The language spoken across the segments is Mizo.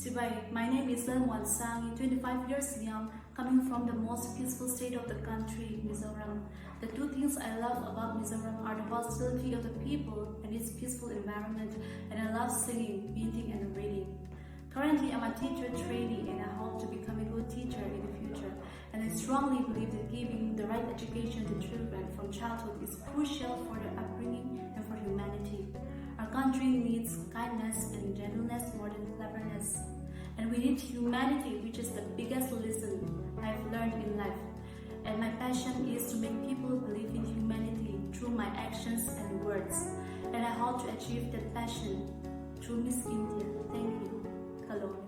Chibai, my name is Lalmuansangi, 25 years young, coming from the most peaceful state of the country, Mizoram. The two things I love about Mizoram are the hostility of the people and its peaceful environment, and I love singing, painting, and reading. Currently, I'm a teacher trainee and I hope to become a good teacher in the future. And I strongly believe that giving the right education to children from childhood is crucial for their upbringing and for humanity. Our country needs kindness and gentleness more than cleverness. And we need humanity, which is the biggest lesson I've learned in life. And my passion is to make people believe in humanity through my actions and words. And I hope to achieve that passion through Miss India. Thank you. Kalore.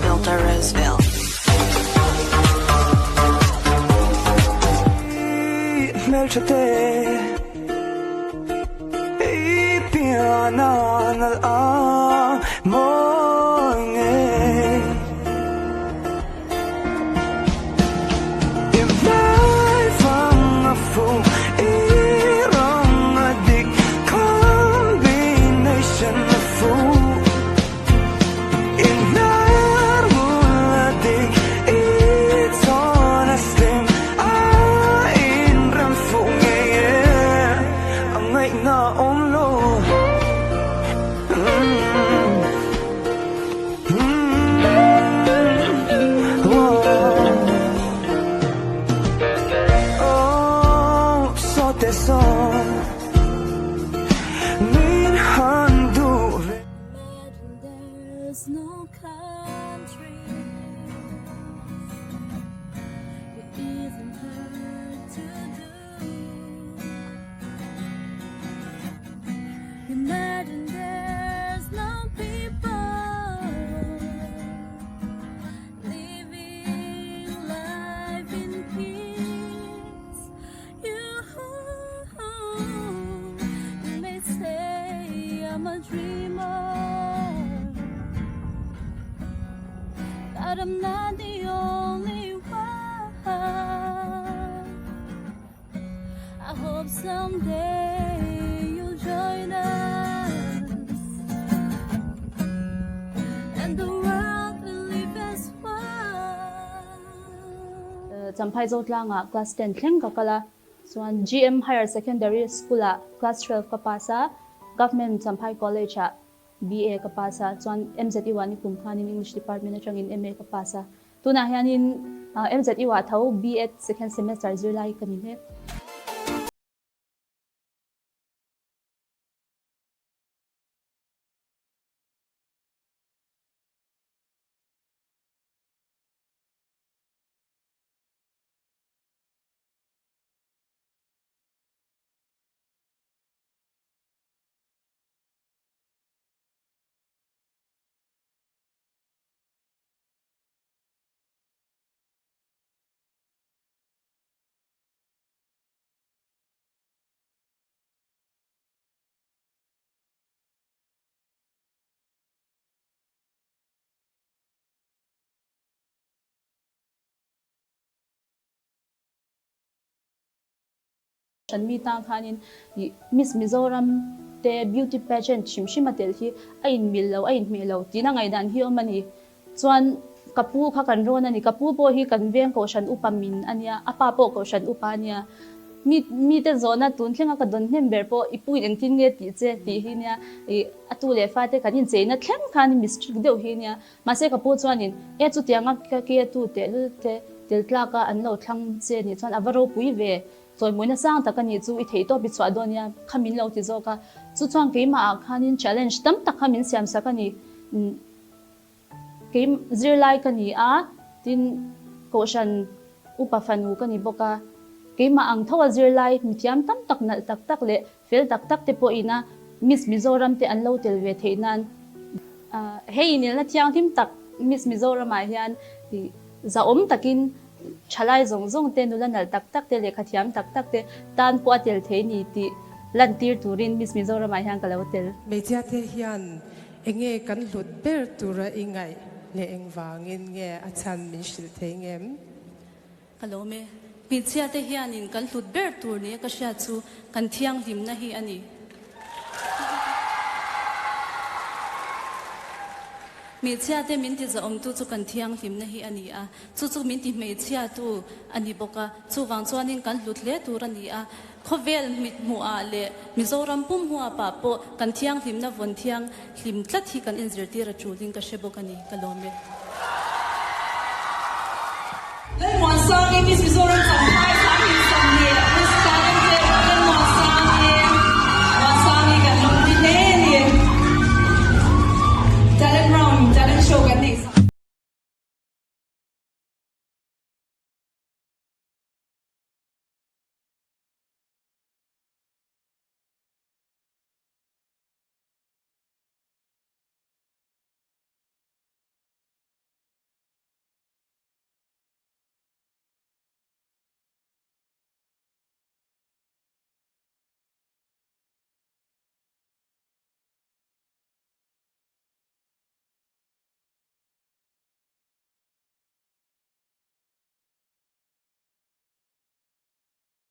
Built our Roseville. Hmeltha te I pian a nalh a mawi ngei I hmai fang a fuh I rawng a dik Combination a fuh I hnar ngul a dik I chawn a slim A inrem fuh ngei e A ngaihna awm lo. Imagine there's no countries. It isn't hard to do. Imagine there's no people living life in peace. You, you may say I'm a dreamer, but I'm not the only one. I hope someday you'll join us and the world will live as one. Champhai Zotlangah class ten thleng ka kal a, chuan GM Higher Secondary School-ah class 12 ka pass a, Government Champhai College-ah BA ka pass a, chuan MZU-ah nikum khanin English Department atangin MA ka pass a. Tunah hianin MZU-ah tho B.Ed second semester zirlai ka ni mek. Hran mi tang khanin i Miss Mizoram te beauty pageant hrim hrim a tel hi a inmil lo, a inhmeh lo tihna ngaihdan hi awm a ni. Chuan ka pu kha kan rawn a ni. Ka pu pawh hi kan veng kohhran upa min a nia, a pa pawh kohhran upa a nia. Mi mite zawhna tun thlenga ka dawn hnem ber pawh i pu in engtin nge tih che tih hi nia. I a tu leh fate kan incheina thleng khan mi strict deuh hi nia. Mahse ka pu chuanin e chutianga ka ke tu tehlul te tel tlaka an lo thlang che nih chuan a va ropui ve. Chawimawina sang tak a nih chu i theih tawp i chhuah dawn nia kha min lo ti zawk a. Chu chuan keimah ah khanin challenge tam tak kha min siam sak a ni. Kei zirlai ka ni a, tin Kohhran upa fanu ka ni bawk a. Keimah ang tho a zirlai mithiam tam tak nalh tak tak leh fel tak tak te pawhin a Miss Mizoram te an lo tel ve theih nan hei inelna thianghlim tak Miss Mizoram ah hian zahawm takin. Thalai zawng zawng te, nula nalh tak tak te, lehkha thiam tak tak te tan pawh a tel thei ni tih lantir turin Miss Mizoram ah hian ka lo tel. Hmeichhia te hian enge kan hlut ber tura i ngaih leh engvangin nge a chhan min hrilh thei ngem? Ka lawm e. Hmeichhia te hianin kan hlut ber tur nia ka hriat chu kan thianghlimna hi a ni. Hmeichhia te min ti zahawmtu chu kan thianghlimna hi a ni a, chu chu min ti hmeichhiatu a ni bawk a, chuvang chuanin kan hlut hle tur a ni a. Khawvel mithmuhah leh Mizoram pum huapah pawh kan thianghlimna vawn thianghlim tlat hi kan inzirtir a tulin ka hre bawk a ni, ka lawm e. Lalmuansangi Miss Mizoram Champhai.